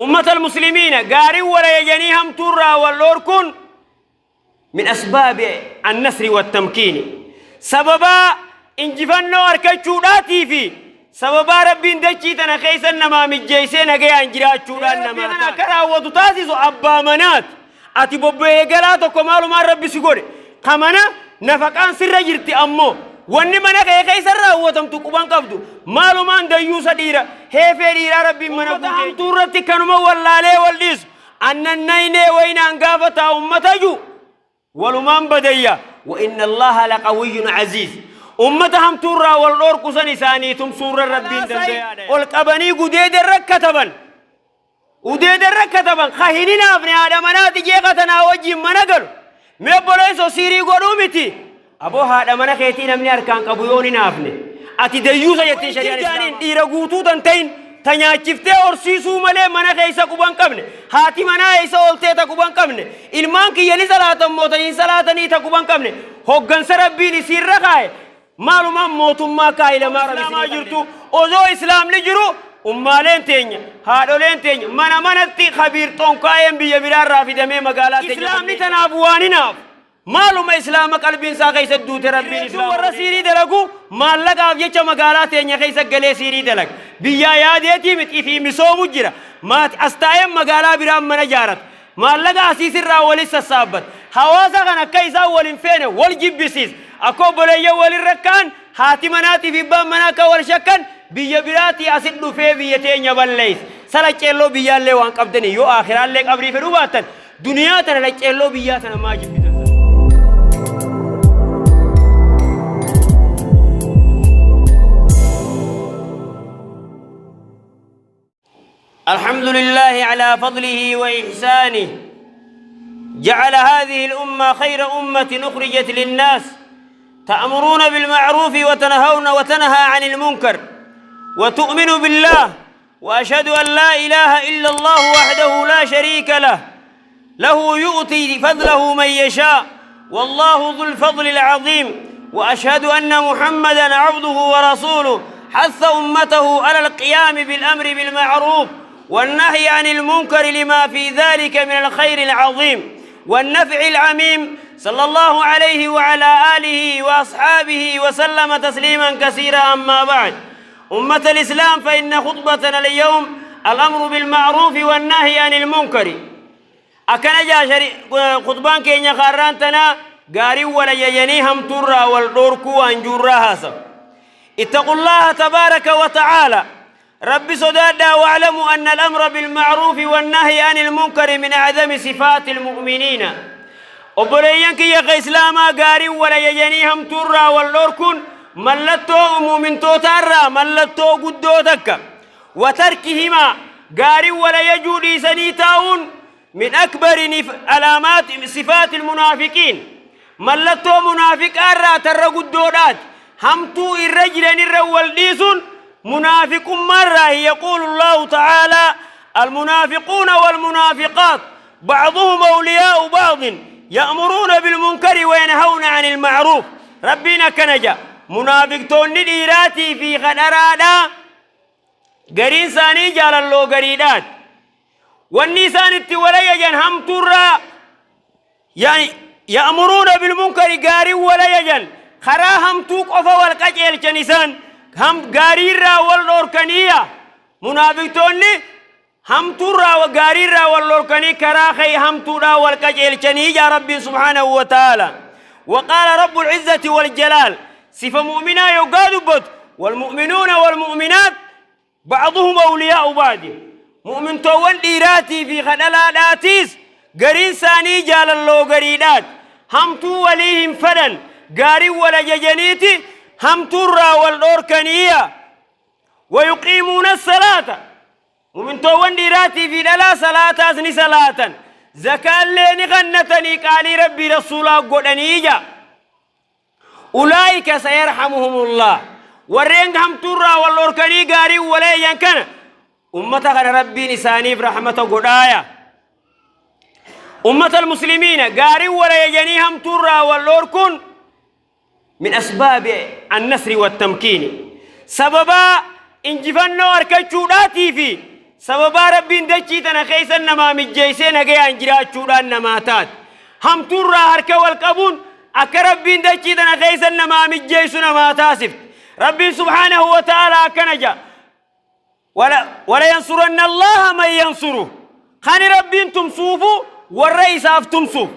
Ummata muslimiina gaarii wal ajajanii hamtuurraa wal dhoorkuun min asbaabi annasri wattamkiini, sababaa injifannoo argachuudhaatii fi sababaa Rabbiin dachii tana keessa namaa mijjeessee nagayaan jiraachuudhaan namaa kana akka raawwatu taasisu abbaa manaati. Ati bobba'ee galaa tokko maalumaan Rabbi si godhe ka mana nafaqaan sirra jirti, ammoo wanni mana kee keessa raawwatamtu quban qabdu. Maalumaan dayyuusa dhiira heefee dhiiraa Rabbiin mana guutee hamtuu irratti kanuma wallaalee wal dhiisu annan naynee waynaan gaafa taa ummata ju walumaan badayya. Wa inna Allaha laqawiyyun aziiz. Ummata hamtuurraa wal dhoorku san isaanii tumsuurra Rabbiin dandayaadha. Ol qabanii gudeeda irra kataban, udeeda irra kataban, ka hin hinaafne haadha manaati jeeqa tanaa wajjin mana galu. Mee obboleessoo, siirii godhuu miti aboo, haadha mana keetii namni harkaan qabu yoon hinaafne ati dayyuusa jettiin shari'aan islaamaa. Dhiira guutuu tan ta'in, ta nyaachiftee horsiisuu malee mana keessa quban qabne, haati manaa eessa ooltee ta quban qabne, ilmaan kiyya ni salaatan moo ta hin salaatanii ta quban qabne, hoggansa Rabbiin isiirra kaa'e maalumaan mootummaa akka Hayilamaariyaam islaamaa jirtu? Osoo islaamni jiru ummaaleen teenya, haadholeen teenya mana manatti kabiir xonkaa'een biyya biraarraa fidamee magaalaa teenya. Islaamni tanaaf waan hinaaf maaluma islaama qalbiin isaa keessa duute Rabbiin islaama warra siirii dalagu maallaqaaf jecha magaalaa teenya keessa galee siirii dalaga. Biyyaa yaadeetii miti fi misoomu jira. Maati as taa'een magaalaa biraan mana jaarata, maallaqa asiisirraa walis sassaabbata. Hawaasa kan akka isaan wal hin feene wal jibbisiis, akka obboleeyyan walin rakkaan, haati manaatii fi abbaan manaa akka wal shakkan, biyya biraatii asit dhufee biyya teenya balleessa. Salacceelloo biyyaallee waan qabdanii yoo aakhiraallee qabrii fedhuu baattan, duniyaa tana lacceelloo biyyaa tana maa jibbitan? الحمد لله على فضله وإحسانه، جعل هذه الأمة خير أمة أخرجت للناس، تأمرون بالمعروف وتنهون وتنهى عن المنكر وتؤمن بالله. وأشهد أن لا إله إلا الله وحده لا شريك له، له يؤتي فضله من يشاء والله ذو الفضل العظيم. وأشهد أن محمدا عبده ورسوله، حث أمته على القيام بالأمر بالمعروف والنهي عن المنكر لما في ذلك من الخير العظيم والنفع العميم، صلى الله عليه وعلى آله وأصحابه وسلم تسليما كثيرا. أما بعد، أمة الإسلام، فإن خطبتنا اليوم الأمر بالمعروف والنهي عن المنكر. Akkana jaa, khutbaan keenya kaarraan tana gaarii wal ajajanii hamtuurraa wal dhoorkuu waan juurraa haasa. اتقوا الله تبارك وتعالى، ربي صدادا، واعلموا أن الأمر بالمعروف والنهي عن المنكر من أعظم صفات المؤمنين. Obboleeyyan kiyya ka islaamaa, gaarii wal ajajanii hamtuurraa wal dhorkuun mallattoo mu'mintootaarraa mallattoo guddoo takka. وتركهما، gaarii wal ajajuu dhiisanii taa'uun، من أكبر علامات صفات المنافقين، mallattoo munaafiqaarraa tarra guddoodhaati. Hamtuu irra jiran irra wal dhiisuun munaafiqummaarraa. يقول الله تعالى: المنافقون والمنافقات بعضهم أولياء بعض يأمرون بالمنكر وينهون عن المعروف. Rabbiin akkana jedha: munaafiqtoonni dhiiraatii fi kadharaadhaa gariin isaanii jaalalloo gariidhaati. Wanni isaan itti walayajan hamtuurraa يأمرون بالمنكر، gaarii walayajan, karaa hamtuu qofa wal qaceelchan, isaan gaariirraa wal dhorkaniya. Munaafiqtoonni hamtuurraa gaariirraa wal dhorkanii karaa kay hamtuudhaa wal qaceelchanii jaa Rabbiin سبحانه وتعالى. وقال رب العزة والجلال، صفة مؤمنا يقاد والمؤمنون والمؤمنات بعضهم أولياء بعض، mu'mintoowwan dhiiraatii fi kadhalaadhaatiis gariin isaanii jaalalloo gariidhaat, hamtuu walii hin fedhan, gaarii wal ajajaniiti hamtuurraa wal dhoorkaniiya. ويقيمون الصلاة، mu'mintoowwan dhiiraatii fi dhalaa salaataas ni salaatan, zakaallee ni kannatanii, qaalii Rabbii rasuulaa godhanii ja. أولئك سيرحمهم الله، warreen hamtuurraa wal dhorkanii gaarii waleeyyan kana, ummata kana Rabbiin isaaniif rahmata godhaaya. Ummata almuslimiina, gaarii waleeyyanii hamtuurraa wal dhorkuun من أسباب النصر والتمكين، sababaa injifannoo argachuudhaatii fi Sababaa Rabbiin dachii tana keessa namaa mijjeessee nagayaan jiraachuudhaan namaa taate. Hamtuurraa harka wal qabuun akka Rabbiin dachii tana keessa namaa mijjeessu namaa taasifte. Rabbiin subhaanahu wa ta'aalaa akkana jedha. Wala yansuranna Allaha man yansuru. Kan Rabbiin tumsuufu warra isaaf tumsuuf.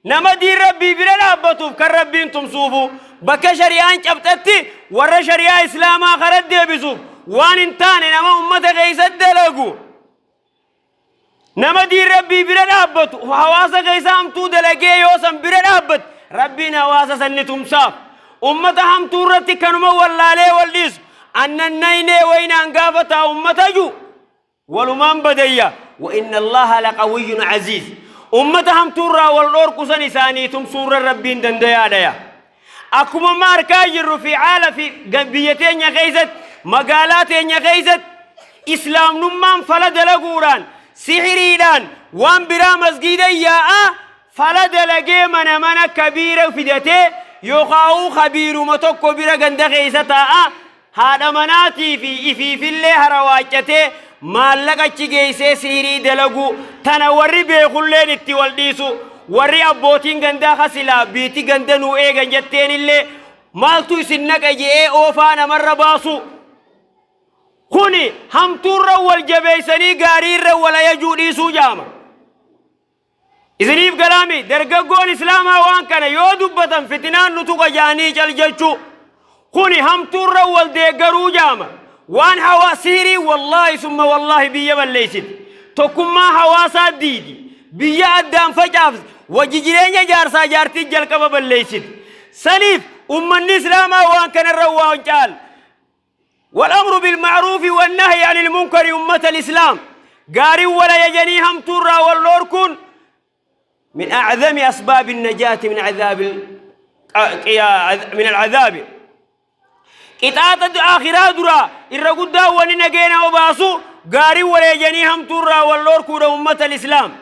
Nama diin Rabbii bira dhaabbatuuf kan Rabbiin tumsuufu bakka shari'aan cabxetti warra shari'aa Islaamaa kara deebisuuf waan hin taane nama ummata keessa dalagu. Nama diin Rabbii bira dhaabbatu hawaasa keessa hamtuu dalagee yoo san bira dhaabbate Rabbiin hawaasa san ni tumsaaf. Ummata hamtuu irratti kanuma wallaalee wal dhiisu annannaynee waynaan gaafa ta'a ummata ju walumaan badayya wa inna Allaha laqawiyyun aziiz. Ummata hamtuu irraa wal dhoorku san isaanii tumsuurra Rabbiin dandayaadha. Akkuma amma arkaa jirru fi haala fi biyya teenya keessatti magaalaa teenya keessatti islaamnummaan fala dalaguudhaan sihiriidhaan waan biraa masgiida yaa'aa fala dalagee mana mana kabiira fidatee yookaan kabiiruma tokko bira ganda keessa taa'a haadha manaatii fi ifiifillee harawaaccatee maallaqa achi geessee sihirii dalaguu tana warri beekulleen itti wal dhiisu warri abbootiin gandaa kasilaa biiti ganda nuu eegan jetteenillee maaltu isin naqa je'ee oofaa namarra baasu. Kuni hamtuurra wal jabeessanii gaariirra wal ajajuu dhiisuu jaama. Isiniif galaami dargaggoon islaamaa waan kana yoo dubbatan fitinaan nu tuqa jaanii cal jechuu. Kuni hamtuurra wal deeggaruu jaama. Waan hawaa sihirii wallaahi summa wallaahi biyya balleessiti. Tokkummaa hawaasaa diidi. Biyya addaan facaafti. Wajji jireenya jaarsaa jaartii jalqaba balleessiti. Saniif ummanni islaamaa waan kanarra waan caal. والأمر بالمعروف والنهي عن المنكر أمة الإسلام قاري ولا يجني هم ترى واللوركون من أعظم أسباب النجاة من عذاب من العذاب قطعة آخرة درا إرقدا وننجينا وباسو قاري ولا يجني هم ترى واللوركون أمة الإسلام.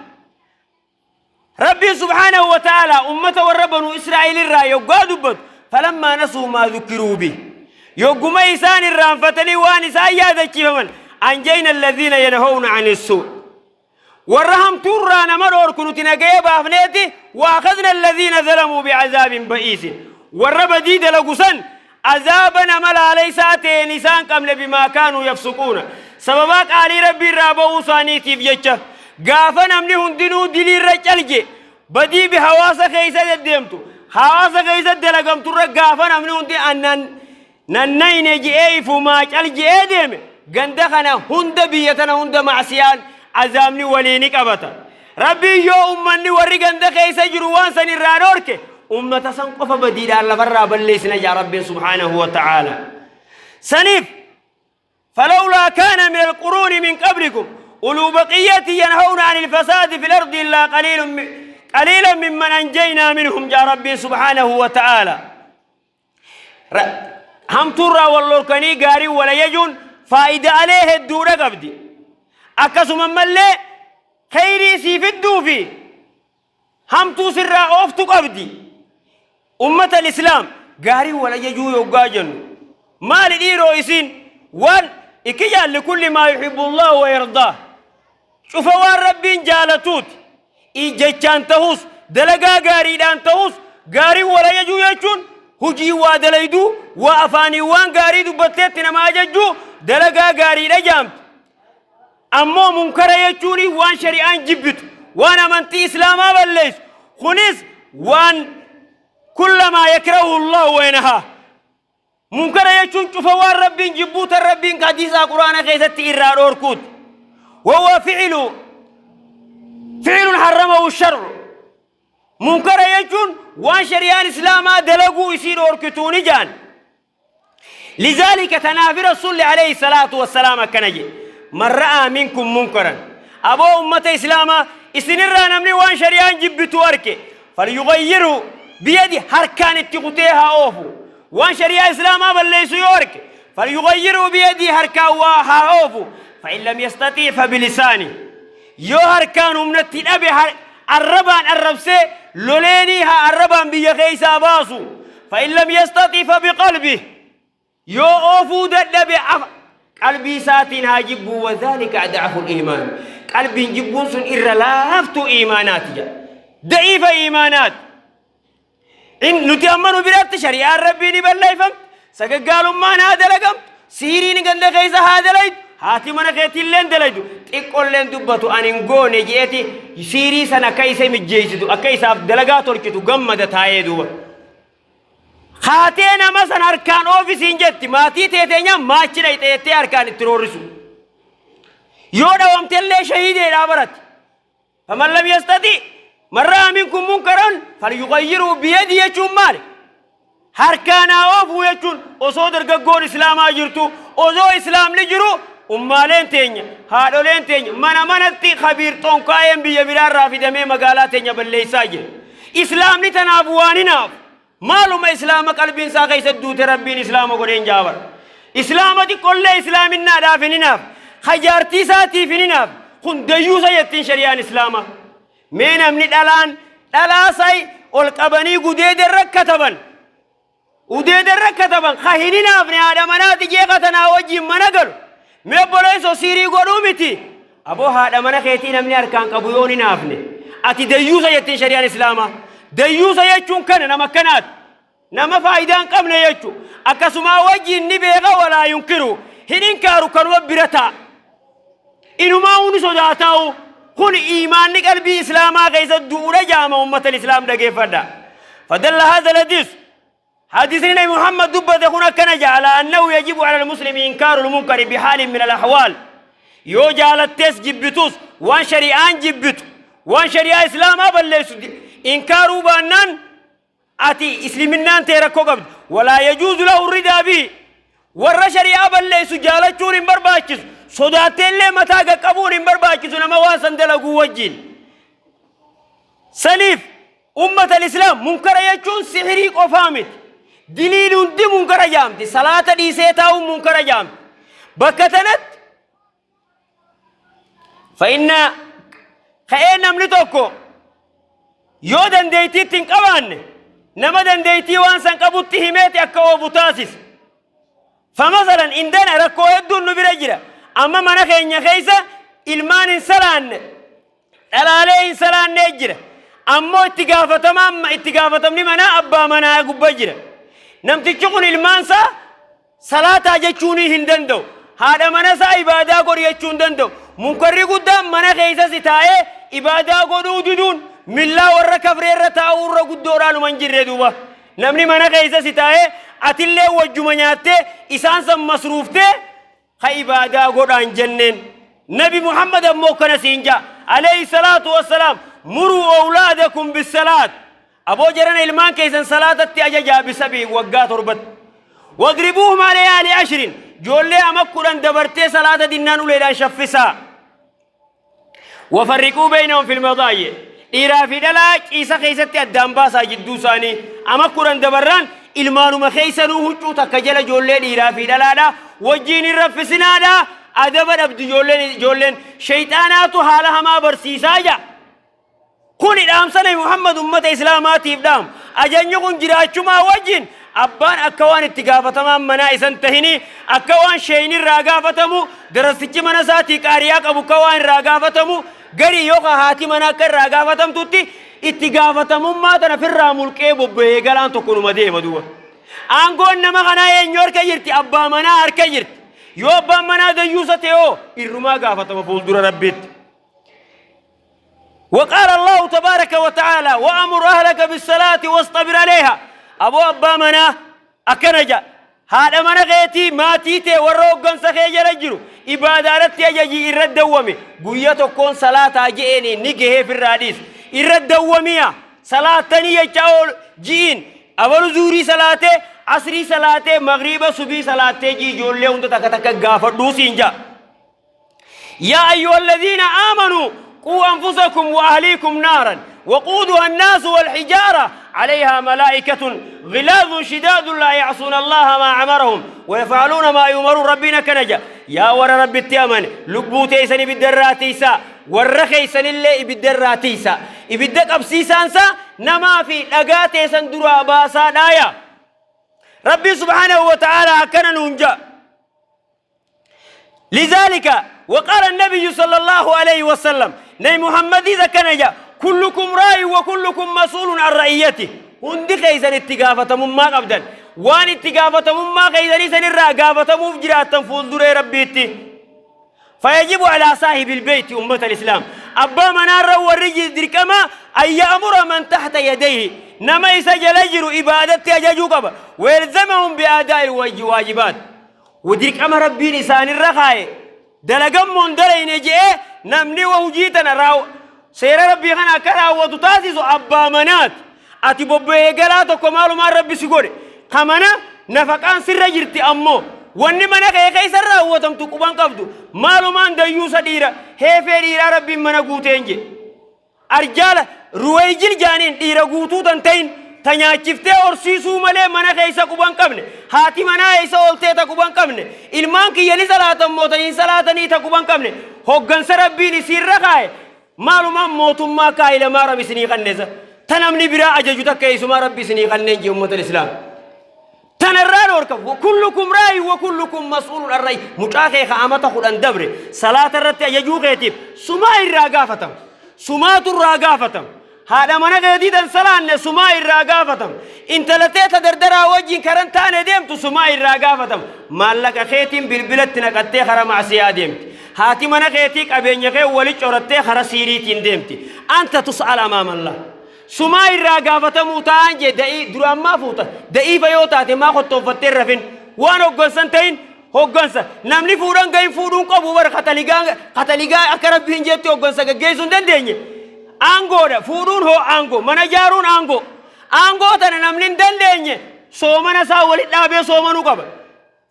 ربي سبحانه وتعالى أمة والربن إسرائيل الرا يقادبت فلما نسوا ما ذكروا به يقوم إسان الرام فتني وان إسان يادكيفمن أنجينا الذين ينهون عن السوء ورهم ترى نمر كنتنا جيب أفنيتي وأخذنا الذين ظلموا بعذاب بئيس والرب ديد لقسن عذابنا ملا ليس نسان قبل بما كانوا يفسقون سببك علي ربي الرابو سانيتي بيجة gaafa namni hundinuu diliirra calje badii bi hawaasa keessa deddeemtu hawaasa keessa dalagamturra gaafa namni hundi annan nannayne je'ee ifumaa cal je'ee deeme ganda kana hunda biyya tana hunda macsiyaan azaabni waliini qabata. Rabbiin yoo ummanni warri ganda keessa jiru waan san irraa dhorke ummata san qofa badiidhaan lafarraa balleessina jaa Rabbiin subhaanahu wa ta'aala. Saniif فلولا كان من القرون من قبلكم أولو بقية ينهون عن الفساد في الأرض إلا قليل قليلا ممن أنجينا منهم جاء ربي سبحانه وتعالى. هم ترى واللوركني قاري ولا يجون فائدة عليه الدورة قبدي أكسم من لي خيري سيف الدوفي هم تسر أوفتو قبدي أمة الإسلام قاري ولا يجو يقاجن ما لديرو إسين وان إكيا لكل ما يحب الله ويرضاه. شوف وان ربين جالتوت إيجيتشان تهوس دلقا غاريدان تهوس غاري ولا يجو يجون هجي وادليدو وأفاني وان غاريدو بتيتنا ما ججو دلقا غاريدا جامت. أمو منكر يجوني وان شريعان جبت وان أمنتي إسلاما بليس خنيس وان كل ما يكره الله وينها منكر يجون شوف وان ربين جبوت الربين حديث قرآن كيست إرار أوركوت وهو فعل حرمه الشرع. منكر يجون وان شريان إسلاما دلقوا يصير أوركتوني جان. لذلك تنافي رسول عليه الصلاة والسلام كنجي من رأى منكم منكرا أبو أمة إسلاما إسنرا نمني وان شريان جبتو أركي فليغيروا بيدي هركان اتقتيها أوفو وان شريعة إسلاما بل ليس يورك فليغيروا بيدي هركان واها أوفو فإن لم يستطيع فبلسانه يو هركان أمنتي الأبي الربان الربسي لولينيها الربان بيغيسا باسو فإن لم يستطيع فبقلبه يو أوفو دلبي Qalbii isaatiin haa jibbuu wadhaalika ad'aful iimaan. Qalbiin jibbuun sun irra laaftuu iimaanaati jedha. Da'iifa iimaanaati. In nuti amma nu biratti shari'aan rabbii ni balleeffamti, sagaggaalummaan haa dalagamtu, siiriin ganda keessa haa dalaydu, haati mana keetiilleen dalaydu, xiqqolleen dubbatu ani hin goone je'eeti siirii san akka isa mijjeessitu, akka isaaf dalagaa tolchitu gammada taa'ee duuba. Haatee nama san harkaan oofisiin jetti maatii teeteenyaa maachi dhayxe jettee harkaan itti roorrisu. Yoo dhawamtellee shahiideedhaa baratti. Faman lam yastati man ra'a minkum munkaran falyughayyirhu biyadi jechuun maali? Harkaan haa oofuu jechuun osoo dargaggoon islaamaa jirtu osoo islaamni jiru ummaaleen teenya haadholeen teenya mana manatti kabiir xonkaayeen biyya biraarraa fidamee magaalaa teenya balleessaa jira. Islaamni tanaaf waan hinaafu. Maaluma islaama qalbiin isaa keessa duute rabbiin islaama godheen jaabar. Islaama xiqqollee islaaminnaadhaaf hin hinaaf. Hajaartii isaatiif hin hinaaf. Kun dayyuusa jettiin shari'aan islaamaa. Mee namni dhalaan dhalaa sai ol qabanii gudeeda irra kataban. Udeeda irra kataban ka hin hinaafne haadha manaati jeeqa tanaa wajjin mana galu. Mee obboleessoo siirii godhuu miti. Aboo haadha mana keetii namni harkaan qabu yoo hin hinaafne. Ati dayyuusa jettiin shari'aan islaamaa. Dayyuusa jechuun kana nama akkanaati. Nama faayidaa hin qabne jechu. Akkasumaa wajjin ni beeka walaa yunkiru. Hin inkaaru kanuma bira taa'a. Inumaa ni sodaataa'u. Kun iimaanni qalbii islaamaa keessa du'uudha jaama ummata islaam dhageeffadha. Fadalla haadha hadiis. Hadiisni Nabi Muhammad dubbate kun akkana ja'a ala annahu yajibu ala al-muslimi inkaaru al-munkari bihaalin min al-ahwaal. Yoo jaalattees jibbitus waan shari'aan jibbitu waan shari'aa islaamaa balleessu inkaaruu baannaan ati isliminnaan tee rakkoo qabdi. Walaa yajuuzu lahu ridaa bihi. Warra shari'aa balleessu jaalachuun hin barbaachisu. Sodaattee illee mataa qaqqabuun hin barbaachisu nama waan san dalaguu wajjin. Saniif ummata islaam munkara jechuun sihirii qofaa miti. Diliin hundi munkara jaamti. Salaata dhiisee taa'uun munkara jaamti. Bakka tanatti fa'inna ka'ee namni tokko yoo dandeettiitti hin qabaanne nama dandeettii waan san qabutti himeeti akka oofu taasisa. Famasalan indana rakkoo hedduun nu bira jira. Amma mana keenya keessa ilmaan hin salaanne dhalaalee hin salaannee jira. Ammoo itti gaafatamaan itti gaafatamni manaa abbaa manaa gubbaa jira. Namtichi kun ilmaansaa salaataa jechuunii hin danda'u. Haadha mana isaa ibaadaa godhi jechuu hin danda'u. Munkarri guddaan mana keessa si taa'ee ibaadaa godhuu diduun millaa warra kafree irra taa'uu irra guddoodhaan hin jirre duuba. Namni mana keessa si taa'ee atillee wajjuma nyaattee isaan san masruuftee ka ibaadaa godhaan jenneen. Nabi Muhammad ammoo kana siin ja'a. Alayhi salaatu wassalaam muruu awlaadakum bisalaat. Aboo jarana ilmaan keessan salaatatti ajajaa bisabii waggaa torbatti. Wadribuuhum alayhaa li'ashrin. Ijoollee ama 10 dabartee salaata dinnaan uleedhaan shaffisaa. Wafarriquu beeynahum fil madaayi. Dhiiraa fi dhalaa ciisa keessatti addaan baasaa jidduu isaanii. Ama 10 dabarraan ilmaanuma keessanuu huccuu takka jala ijoollee dhiiraa fi dhalaadha. Wajjiin hin raffisinaadha. Adaba dhabdi ijoolleen ijoolleen shayxaanaatu haala hamaa barsiisaa ja'a. Kuni dhaamsa Nabi Muhammad ummata Islaamaatiif dhaamu. Ajajni kun jiraachumaa wajjin abbaan akka waan itti gaafatamaan manaa isan tahini, akka waan sheeyni irraa gaafatamu, darastichi mana isaatii qaariyaa qabu akka waan irraa gaafatamu, garii yookaan haati manaa akka irraa gaafatamtutti itti gaafatamummaa tana firraa mulqee bobba'ee galaan tokko numa deema duuba. Aangoon nama kanaa eenyu harka jirti? Abbaa manaa harka jirti. Yoo abbaan manaa dayyuusa ta'e hoo irrumaa gaafatama fuuldura Rabbiitti. وقال الله تبارك وتعالى وأمر أهلك بالصلاة واصطبر عليها أبو أبا منا أكنجا haadha mana keetii maatii tee warra hoggansa kee jala jiru ibaadaadhatti ajaji irra dawwame guyya tokkoon salaataa je'eeni ni gaheef irraa dhiis irra dawwamiya salaatanii jechaa ool ji'iin abalu zuurii salaatee asrii salaatee magriiba subii salaattee jii ijoollee hunda takka takka gaafadhuu siin ja'a يا أيها الذين آمنوا قوا أنفسكم وأهليكم نارا وقودها الناس والحجارة عليها ملائكة غلاظ شداد لا يعصون الله ما أمرهم ويفعلون ما يؤمرون ربنا كنجا يا ور ربي التأمن لبو تيسن بالدراتيسا ور خيسن اللي بالدراتيسا إبدك أبسيسانسا نما في لقاتيسن درا باسا دايا ربي سبحانه وتعالى أكن نونجا. لذلك وقال النبي صلى الله عليه وسلم نبي محمد إذا كان جاء كلكم راعي وكلكم مسؤول عن رعيته. Hundi keessan itti gaafatamummaa qabdan. Waan itti gaafatamummaa keessanii sanirraa gaafatamuuf jiraattan fuulduree Rabbiitti. فيجب على صاحب البيت، أمة الإسلام، abbaa manaarra warri dirqama أن يأمر من تحت يديه، nama isa jala jiru ibaadatti ajajuu qaba. ويلزمهم بأداء الواجبات. Dirqama Rabbiin isaanirra kaaye dalagammoon dalayne je'ee namni wa hujii tana raaw seera Rabbii kana akka raawwatu taasisu abbaa manaati. Ati bobba'ee galaa tokko maalumaan Rabbi si godhe kamana nafaqaan sirra jirti, ammoo wanni mana kee keessa raawwatamtu quban qabdu. Maalumaan dayyuusa dhiira heefee dhiiraa Rabbiin mana guuteen jedhe. Arjaala ruwayjil jaaniin dhiira guutuu tan ta'in ta nyaachiftee horsiisuu malee mana keessa quban qabne, haati manaa eessa ooltee ta quban qabne, ilmaan kiyya ni salaatan mootanii hin salaatanii ta quban qabne, hoggansa Rabbiin isiirra kaa'e maalumaan mootummaa kaa'ilamaa Rabbi isinii kanneessa ta namni biraa ajaju takka eessumaa Rabbi isinii kanneen jee. Ummata Islaam tanarraa dhoorka. كلكم راع وكلكم مسؤول عن رعيته. Mucaa kee ka amata 10 dabre salaata irratti ajajuu keetiif sumaa irraa gaafatam, sumaatu irraa gaafatam. Haadha mana keetii tan salaanne sumaa irraa gaafatam. Intala tee ta dardaraa wajjin karan taane deemtu sumaa irraa gaafatam. Maallaqa keetiin bilbilatti naqattee kara macsiyaa deemti. Haati mana keetii qabeenya kee wali corattee kara siiriitiin deemti. أنت تسأل أمام الله. Sumaa irraa gaafatamuu ta'an jee. Da'ii duraan maa fuuta? Da'iifa yoo taate maa kottoonfattee rafin? Waan hoggansan ta'in hoggansa namni fuudhan gahin fuudhuun qabu bara kataligaa kataligaa akka Rabbiin jetti hoggansa gaggeessuu hin dandeenye. Aangoodha fuudhuun, hoo aangoo mana jaaruun aangoo. Aangoo tana namni hin dandeenye soomana isaa walit dhaabee soomanuu qaba.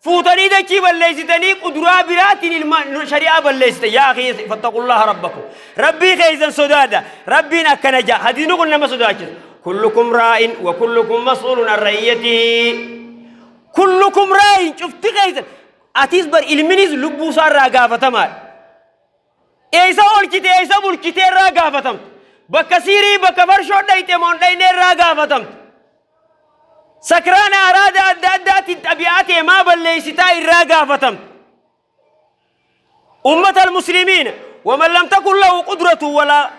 Fuutanii dachii balleessitanii quduraa biraatiin ilma shari'aa balleessite. يا أخي فاتقوا الله ربكم. Rabbii keessan sodaadha. Rabbiin akkana jaa. Hadiisni kun nama sodaachisa. كلكم راع وكلكم مسؤول عن رعيته. كلكم راع، cufti keessan. Atis bar ilminis lubbuu isaa irraa gaafatamaadha. Eessa oolchite, eessa bulchite irraa gaafatamtu. Bakka siirii, bakka farshoo dhayxe moon dhayne irraa gaafatamtu. Sakraana araada adda addaatiin xabi'aa ta'e maa balleessitaa irraa gaafatamtu. أمة المسلمين، ومن لم تكن له قدرة ولا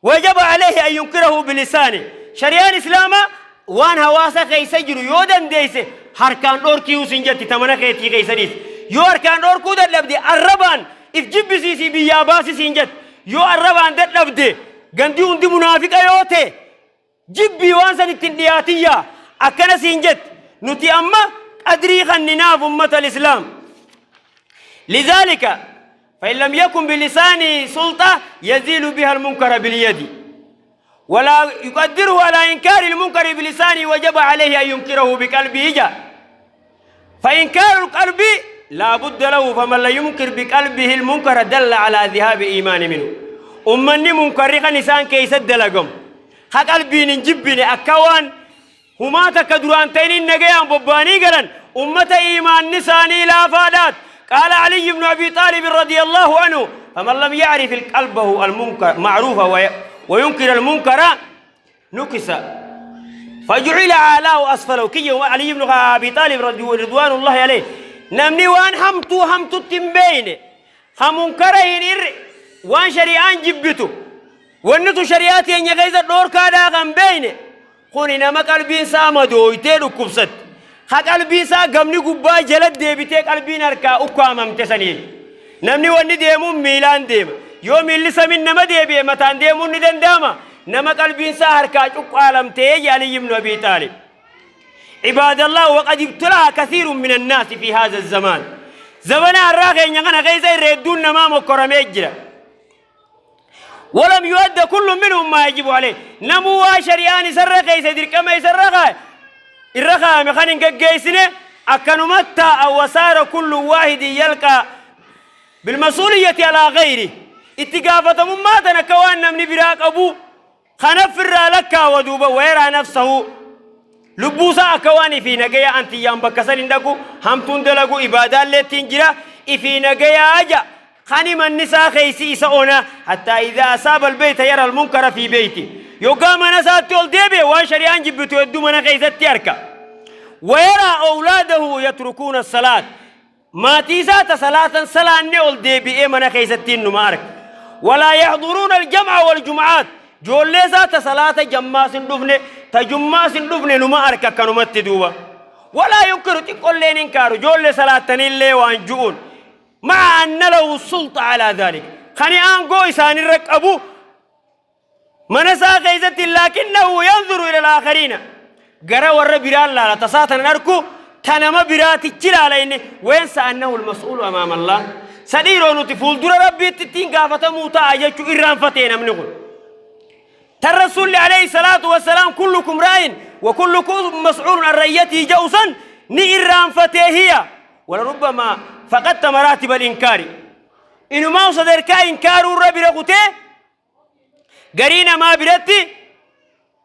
وجب عليه أن ينكره بلسانه. Shari'aan Islaamaa waan hawaasa keessa jiru yoo dandeesse harkaan dhorkii sin jetti. Tamana keetii keessaniis yoo harkaan dhorkuu dadhabde arrabaan if jibbisiisii biyyaa baasisiin jetti. Yoo arrabaan dadhabde, gandi hundi munaafiqa yoo ta'e, jibbii waan san ittiin dhiyaatiyyaa akkana siin jetti. Nuti amma qadrii kanninaaf, ummata Islaam. لذلك فإن لم يكن بلسانه سلطة يزيل بها المنكر باليد ولا يقدره على إنكار المنكر بلسانه وجب عليه أن ينكره بقلبه جاء. فإنكار القلب لا بد له، فمن لا ينكر بقلبه المنكر دل على ذهاب إيمان منه. Ummanni munkarri kan isaan keessa dalagamu ha qalbiin hin jibbine, akka waan humaa takka duraan ta'iniin nagayaan bobba'anii galan, ummata iimaanni isaanii laafaadhaat. قال علي بن أبي طالب رضي الله عنه: فمن لم يعرف قلبه المنكر معروفا وينكر المنكر نكس فجعل أعلاه أسفله. كي علي بن أبي طالب رضوان الله عليه، namni waan hamtuu hamtutti hin beeyne, ha munkara hin irre, waan shari'aan jibbitu, wanni tu shari'aa teenya keessa dhoorkaadhaa kan beeyne, kuni nama qalbiin isaa madooytee dhukkubsatte, ha qalbiin isaa gamni gubbaa jala deebitee qalbiin harkaa ukkaamamte saniin. Namni wanni deemuun miilaan deema. Yoo miilli samin nama deebi'e mataan deemuun ni danda'ama. Nama qalbiin isaa harkaa cuqqaalamtee je Ali ibnu Abi Xaalib. عباد الله، وقد ابتلى كثير من الناس في هذا الزمان. زمن الراخي كان كيسا يردون نما مكرمي جرا، ولم يؤدى كل منهم ما يجب عليه. نمو شريان سر كيسا دركما يسرقا الرخا مخانين كجيسنه أكنمتا، وصار كل واحد يلقى بالمسؤولية على غيره. Itti gaafatamummaa tana akka waan namni biraa qabu kanaaf irraa lakkaa waduuba. ويرى نفسه lubbuusaa akka waan ifii nagaya antiyyaan bakka san hin dhaqu, hamtuun dalagu, ibaadaallee ittiin jira, ifii nagayaa ja kani manni isaa keeysi isa ona. حتى إذا أصاب البيت يرى المنكر في بيته. Yoggaa mana isaatti ol deebi'e waan shari'aan jibbitu hedduu mana keeysatti arka. ويرى أولاده يتركون الصلاة. Maatii isaa ta salaatan salaanne ol deebi'ee mana keessattiin numa arga. Walaa yaxduruuna aljam'a wal jum'aat. Joollee isaa ta salaata jammaas hin dhufne, ta jummaas hin dhufne numa arka akkanumatti duuba. Walaa yunkiru xiqqolleen hin kaaru joollee salaattaniillee waan ju'uun. Ma'a anna lahu sulxa alaa dhaalik. Kani aangoo isaanirra qabu mana isaa keessatti laakinnahu yanzuru ila al-aakhariina gara warra biraan laala tasaa tanan arku ta nama biraatichi laala inni weensa annahu al-mas'uulu amaama Allah sadhiiroo nuti fuuldura rabbiitti ittiin gaafatamuu ta'a jechuu irraanfatee namni kun. Tan rasuulli alayhi salaatu wassalaam kullukum raa'in wa kullukum mas'uulun an rayyatii ja'u san ni irraanfatee hiya walarubbamaa faqatta maraatiba al-inkaari inumaa sadarkaa inkaaruu irra bira kutee garii namaa biratti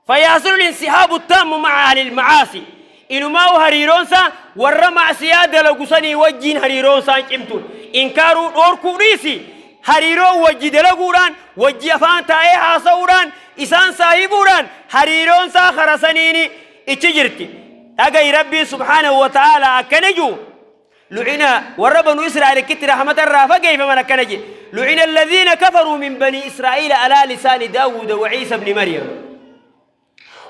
fayaasilu insihaabu taammu ma'a ahlil macaasi inumaa hariiroonsaa warra macsiyaa dalagu sanii wajjiin hariiroonsaan cimtuun inkaaruu dhoorkuu dhiisi hariiroo wajji dalaguudhaan wajji afaan taa'ee haasa'uudhaan isaan saahibuudhaan hariiroonsaa kara saniini ichi jirti dhagayi rabbiin subhaanahu wa ta'aalaa akkana jiru Lu'ina warra banu Israa'el akkitti rahmata irraa fageeyfaman akkana jedhe. Lu'ina alladhiina kafaruu min banii Israa'iila alaa lisaani Daawuda wa Ciisa ibni Maryam.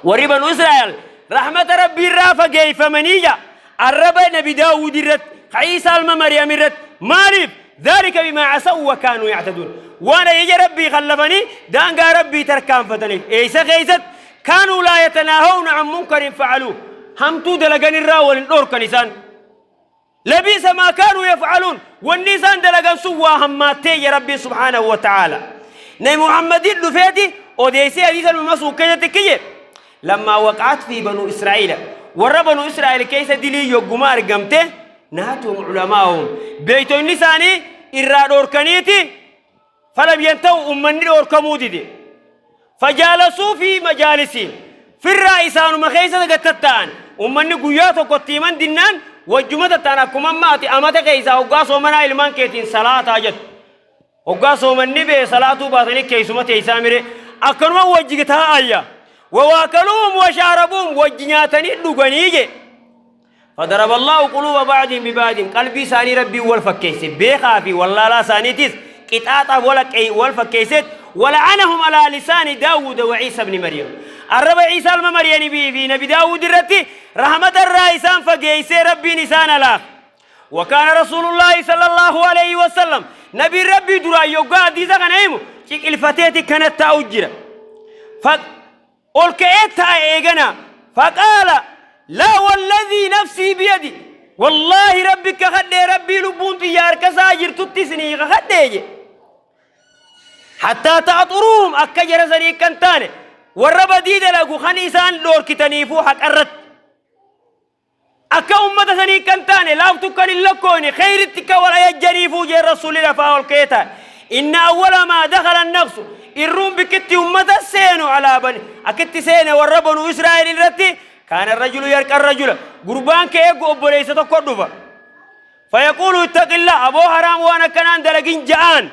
Warri banu Israa'el rahmata Rabbii irraa fageeyfamanii ja arraba nabi Daawud irratti ka Ciisaa ilma Maryam irratti maaliif dhaalika bimaa casaw wa kaanuu yactaduun waan ajaja Rabbii khallafanii daangaa Rabbii tarkaanfataniif eeysa keeysatti kaanuu laa yatanaahawna an munkarin facaluu hamtuu dalagan irraa wal hin dhoorkan isaan Labiisa maa kaanuu yaf'aluun wanni isaan dalagan sun waa hammaattee ya Rabbiin subhaanahu wa ta'aala. Nabi Muhammadiin dhufeeti odeessee hadiisa ilma Mas'uud keessatti kiyye lammaa waqa'at fi banuu Israa'iila warra banuu Israa'eel keessa dilii yogguma argamte naatuhum ulamaa'uhum beeytonni isaanii irraa dhoorkaniiti falam yanta'u ummanni dhoorkamuu dide. Fajaalasuu fi majaalisiin firraa isaanuma keessa gad tatta'an ummanni guyyaa tokko itti himan dinnaan wajjuma tatta'an akkuma amma ati amata keessaa hoggaa soomanaa ilmaan keetiin salaataa jettu. Hoggaa soomanni bee salaatuu baatanii keessuma teessaa mire akkanuma wajji taa'ayya. Wawaakaluum washaarabuum wajji nyaatanii dhuganii je. Fadaraba Allahu quluuba ba'dihim bi ba'din qalbii isaanii Rabbiin wal fakkeesse beekaa fi wallaalaa isaaniitis qixaaxaaf wal fakkeesseet wala'anahum alaa lisaani Daawuda wa Ciisa ibni Maryam arraba Ciisaa ilma Maryam fi nabi Daawud irratti rahmata irraa isaan fageessee Rabbiin isaan alaaf وكان رسول الله صلى الله عليه وسلم نبي ربي درا يوغا حديثا كان هيمو ciqilfateeti kanatti taa'u jira Ol ka'ee taa'e eegana. Faqaala laa walladhii nafsii biyadi wallaahi rabbi kakadhee rabbii lubbuun tiyya harka isaa jirtutti isinii kakadhee jedhe. Hattaa ta'xuruuhum akka jara sanii kan taane warra badii dalagu kan isaan dhoorkitaniifuu haqarratti. Akka ummata sanii kan taane laaftu kan hin lakkoofne kheyritti kan wal ajajjaniifuu jee rasuulli lafaa ol ka'ee taa'e. Inna awwala maa dakhala naqsu irruun bikkitti ummata seenu alaa bani akkitti seene warra banuu Israa'el irratti kaana rajulu yarqa rajula gurbaan ka'ee obboleessa tokko dhufa. Fayaquulu ittaqillaa aboo haraam waan akkanaan dalagin ja'aan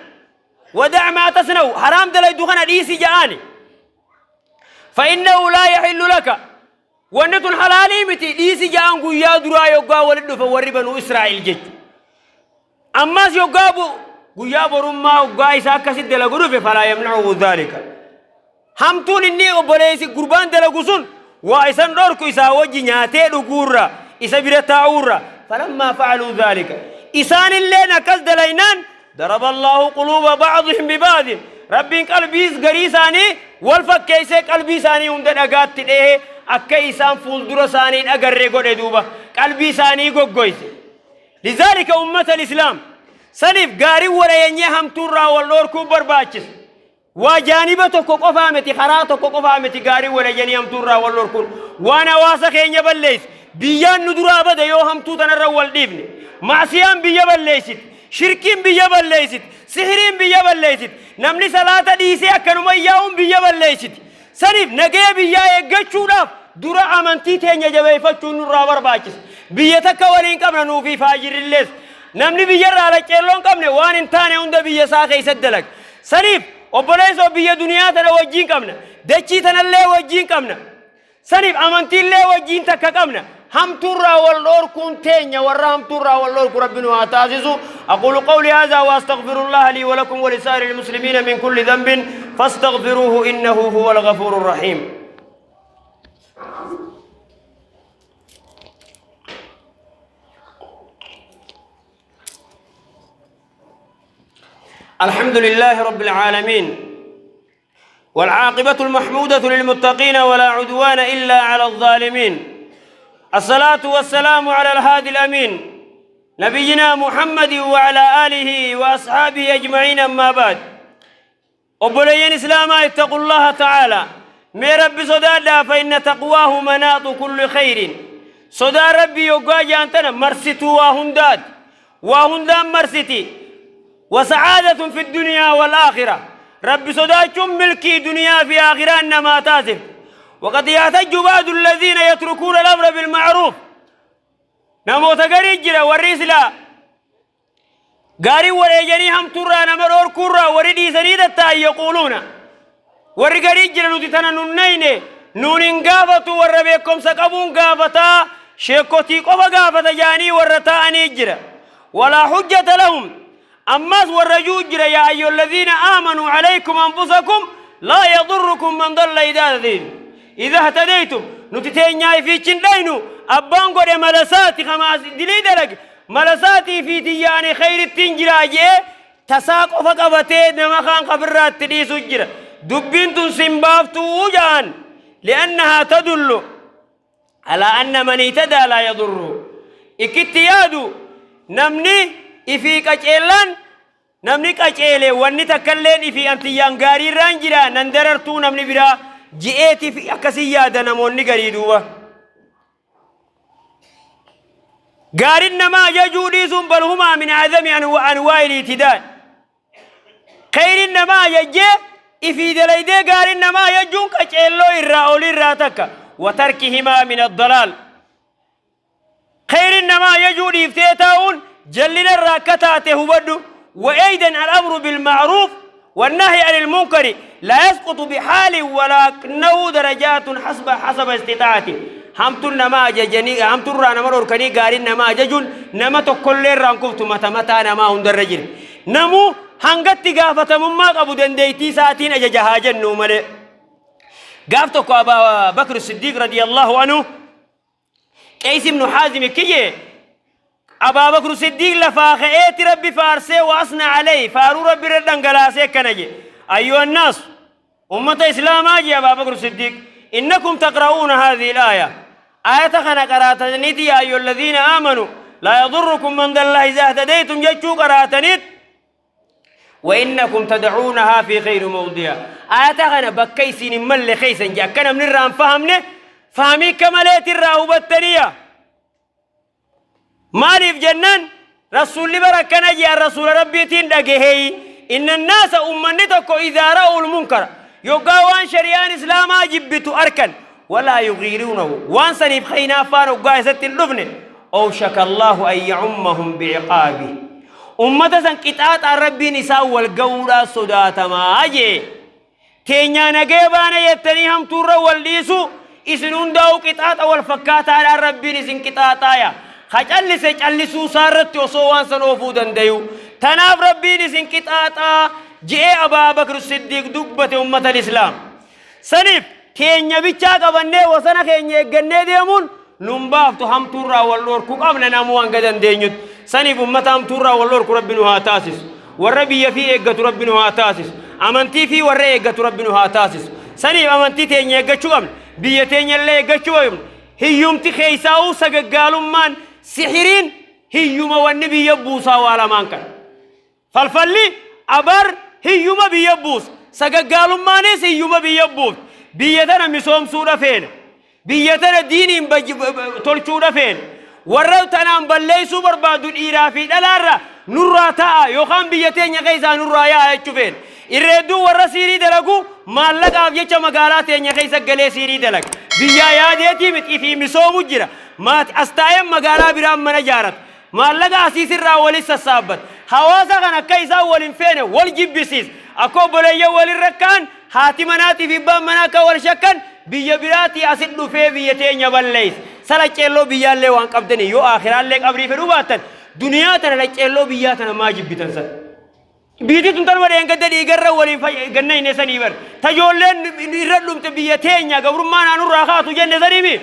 wadac maa tasna'u haraam dalaydu kana dhiisi ja'aani. Fa'innahu laa yaxillu laka Wanni tun halaalii miti dhiisi ja'an guyyaa duraa yoggaa walitti dhufan warri banuu Israa'el jechu. Ammas yoggaa guyyaa borummaa yoggaa isaa akkasitti dalagu dhufe falaa yamna'uhu dhaalika. Hamtuun inni obboleessi gurbaan dalagu sun waa isan dhorku isaa wajji nyaatee dhuguurra isa bira taa'uurra falammaa fa'aluu dhaalika. Isaanilleen akkas dalaynaan Daraba Allaahu quluuba ba'dihim biba'din. Rabbiin qalbii garii isaanii wal fakkeessee qalbii isaanii hunda dhagaatti dhehe akka isaan fuuldura isaanii hin agarre godhe duuba qalbii isaanii goggoyse. Lizaalika ummata islaam saniif gaariin wal ayanyee hamtuurraa wal dhoorkuu barbaachisa. Waa jaaniba tokko qofaa miti, karaa tokko qofaa miti gaarii wal ajanii hamtuu irraa wal dhorkuun. Waan hawaasa keenya balleessu, biyyaan nu duraa bada yoo hamtuu tanarra wal dhiifne. Maasiyaan biyya balleessiti, shirkiin biyya balleessiti, sihiriin biyya balleessiti, namni salaata dhiisee akkanuma yaa'uun biyya balleessiti. Saniif nagaya biyyaa eeggachuudhaaf dura amantii teenya jabeeffachuun nurraa barbaachisa. Biyya takka waliin qabna nuufi faajirrillees. Namni biyyarraa lacceelloo hin qabne waan hin taane hunda biyya isaa keessatti dalaga. Saniif obboleessoo biyya duniyaa tana wajjiin qabna. Dachii tanallee wajjiin qabna. Saniif amantiillee wajjiin takka qabna. Hamtuurraa wal dhoorkuun teenya warra hamtuurraa wal dhoorku Rabbi nu haa taasisu. أقول قولي هذا وأستغفر الله لي ولكم ولسائر المسلمين من كل ذنب فاستغفروه إنه هو الغفور الرحيم. الحمد لله رب العالمين، والعاقبة المحمودة للمتقين، ولا عدوان إلا على الظالمين. الصلاة والسلام على الهادي الأمين نبينا محمد وعلى آله وأصحابه أجمعين. أما بعد، Obboleeyyan Islaamaa، اتقوا الله تعالى. Mee Rabbi sodaadhaa. فإن تقواه مناط كل خير. Sodaa Rabbii yoggaa jaantana marsituu waa hundaati, waa hundaan marsiti. وسعادة في الدنيا والآخرة. Rabbi sodaachuun milkii duniyaa fi aakhiraan namaa taasif. وقد يحتج بعض الذين يتركون الأمر بالمعروف. Namoota garii jira, warri islaa gaarii wareejanii hamtuurraa nama dhoorkuurraa warri dhiisanii tatta'an. يقولون, warri garii jira, nuti tana nunnayne, nuun hin gaafatu, warra beekumsa qabuun gaafataa, sheekotii qofa gaafata jaanii warra taa'anii jira. ولا حجة لهم. Ammas warra juu jira: يا أيها الذين آمنوا عليكم أنفسكم لا يضركم من ضل إذا اهتديتم. Nuti teenyaa ifiichin dhaynu, abbaan godhe malasaati kamaas dilii dalag malasaatii fi tiyyaani khayrittiin jiraa jee tasaa qofa qabatee nama kaan kafirraatti dhiisu jira. Dubbiin tun sin baaftuu jaan. لأنها تدل على أن من اهتدى لا يضر. Ikkitti yaadu namni ifii qaceellaan, namni qaceele wanni takkalleen ifii antiyyaan gaariirraan jira nan darartuu namni biraa ji'eetiif akkasii yaada namoonni garii. Duuba gaarin nama ajajuu dhiisuun بل هما من أعظم أنواع الاهتداء. Khayrin nama ajajjee ifii dalaydee gaarin nama ajajuun qaceelloo irraa olirraa takka. وتركهما من الضلال. Khayrin nama ajajuu dhiiftee taa'uun jallina irraa akka taate hubadhu. وأيضا الأمر بالمعروف والنهي عن المنكر لا يسقط بحال، ولكنه درجات حسب استطاعته. Hamtuun nama ajajanii, hamtuurraa nama dhorkanii gaariin nama ajajuun nama tokkollee irraan kuftu, mata mataa namaa hundarra jira. Namuu hangatti gaafatamummaa qabu dandeettii isaatiin ajaja haa jennu malee. Gaaf tokko Abaa Bakr Siddiiq رضي الله عنه, Qeys ibnu Haazim kiyye Abaa Bakr Siddiiq lafaa ka'eeti Rabbi faarsee, وأثنى عليه, faaruu Rabbi irra dhangalaasee akkana je: أيها الناس, ummata Islaamaa je Abaa Bakr Siddiiq, إنكم تقرؤون هذه الآية, aayata kana qaraataniiti, يا أيها الذين آمنوا لا يضركم من ضل إذا اهتديتم jechuu qaraataniit, وإنكم تضعونها في غير موضعها. Aayata kana bakka isin hin malle keeysan je, akka namni irraa hin fahamne fahamii akka maleeti irraa hubattaniya. Maaliif jennaan, rasuulli bara akkana jee, rasuula Rabbiitiin dhagahee: إن الناس, ummanni tokko, إذا رأوا المنكر, yoggaa waan shari'aan Islaamaa jibbitu arkan, ولا يغيرونه, waan saniif khaynaafaan hoggaa isatti hin dhufne, أوشك الله أن يعمهم بعقابه. Ummata san qixaaxaan Rabbiin isaan wal ga'uudhaa sodaatamaa jee. Teenyaa nagee baana jettanii hamtuurra wal dhiisu, isin hundaa'u qixaaxa wal fakkaataadhaan Rabbiin isin qixaaxaaya. Ha callise callisuu isaarratti osoo waan san oofuu dandayu, tanaaf Rabbiin isin qixaaxaa je'ee Abaa Bakr Siddiiq dubbate. Ummata Islaam, saniif keenya bichaa qabannee wasana keenya eeggannee deemuun nun baaftu. Hamtuurraa wal dhorku qabna namuu hanga dandeenyutti. Saniif ummata hamtuurraa wal dhorku Rabbi nu haa taasisu. Warra biyya fi eeggatu Rabbi nu haa taasisu. Amantii fi warra eeggatu Rabbi nu haa taasisu. Saniif amantii teenya eeggachuu qabna, biyya teenya illee eeggachuu qabna. Hiyyumti keessaa'uu, sagaggaalummaan, sixiriin, hiyyuma wanni biyya buusaa waa lamaan kana. Falfalli abar hiyyuma biyya buusa, sagaggaalummaanis hiyyuma biyya buufti. Biyya tana misoomsuudha feena, biyya tana diiniin tolchuudha feena. Warra tanaan balleessuu barbaadu dhiiraa fi dhalaarra nurraa ta'a yookaan biyya teenya keessaa nurraa yaa'a jechuu feena. Irreedduu warra siirii dalagu maallaqaaf jecha magaalaa teenya keessa galee siirii dalaga. Biyyaa yaadeetii miti fi misoomu jira. Maati as taa'ee magaalaa biraan mana jaarata, maallaqa asiisirraa walis sassaabbata. Hawaasa kan akka isaan wal hin feene wal jibbisiis, akka obboleeyyan walin rakkaan, haati manaatii fi abbaan manaa akka wal shakkan, biyya biraatii asit dhufee biyya teenya balleessa. Sa lacceelloo biyyaallee waan qabdanii yoo aakhiraallee qabrii fedhuu baattan duniyaa tana lacceelloo biyyaa tana maa jibbitan san? Biitii tun tanuma dheengadda dhiigarra waliin ganna hin sanii bar. Tajoolleen irra dhumte biyya teenya gabrummaa naanurraa kaatu jenne saniimi.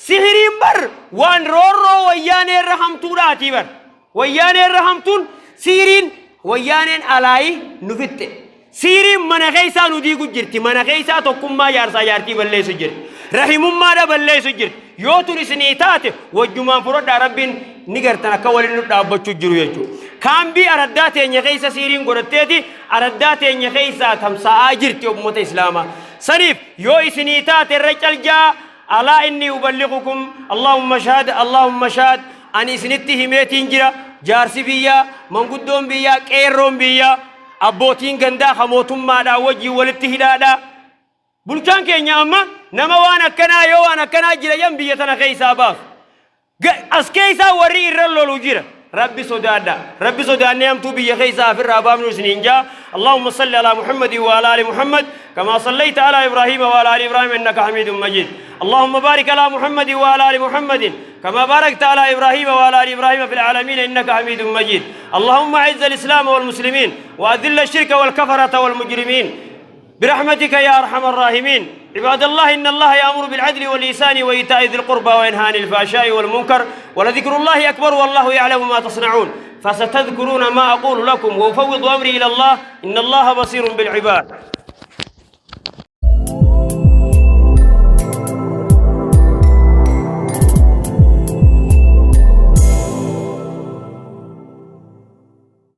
Sihiriin bar waan roorroo wayyaanee irra hamtuudhaatii bar. Wayyaanee irra hamtuun siiriin wayyaaneen alaayi nu fixxe. Siiriin mana keessaa nu diigu jirti. Mana keessaa tokkummaa jaarsaa jaartii balleessu jirti. Rahimummaadha balleessu jirti. Yoo tun isinii taate wajjumaan fudhadhaa rabbiin ni gartan akka waliin nu dhaabbachuu jiru jechuudha. Kaambii araddaa teenya keessa siiriin godhatteeti araddaa teenya keessaa tamsa'aa jirti ummata islaamaa. Saniif yoo isinii taate irra caljaa alaa inni uballigukum Allahumma shahad Allahumma shahad ani isinitti himeetiin jira jaarsi biyyaa manguddoon biyyaa qeerroon biyyaa abbootiin gandaa ka mootummaadhaa wajjin walitti hidhaadhaa. Bulchaan keenya amma nama waan akkanaa yoo waan akkanaa jira jedhan biyya tana keessaa baasu. As keessaa warri irra lolu jira. Rabbi sodaadha. Rabbi sodaannee hamtuu biyya keessaa ofirraa baafnu isiniin jaa. Allahumma salli alaa Muhammadin wa alaa ali Muhammad kama sallayta alaa Ibraahiima wa alaa ali Ibraahiima innaka hamiidun majiid. Allahumma baarik alaa Muhammadin wa alaa ali Muhammadin كما باركت على إبراهيم وعلى آل إبراهيم في العالمين إنك حميد مجيد. اللهم أعز الإسلام والمسلمين وأذل الشرك والكفرة والمجرمين برحمتك يا أرحم الراحمين. عباد الله إن الله يأمر بالعدل والإحسان وإيتاء ذي القربى وينهى عن الفحشاء والمنكر ولذكر الله أكبر والله يعلم ما تصنعون. فستذكرون ما أقول لكم وأفوض أمري إلى الله إن الله بصير بالعباد.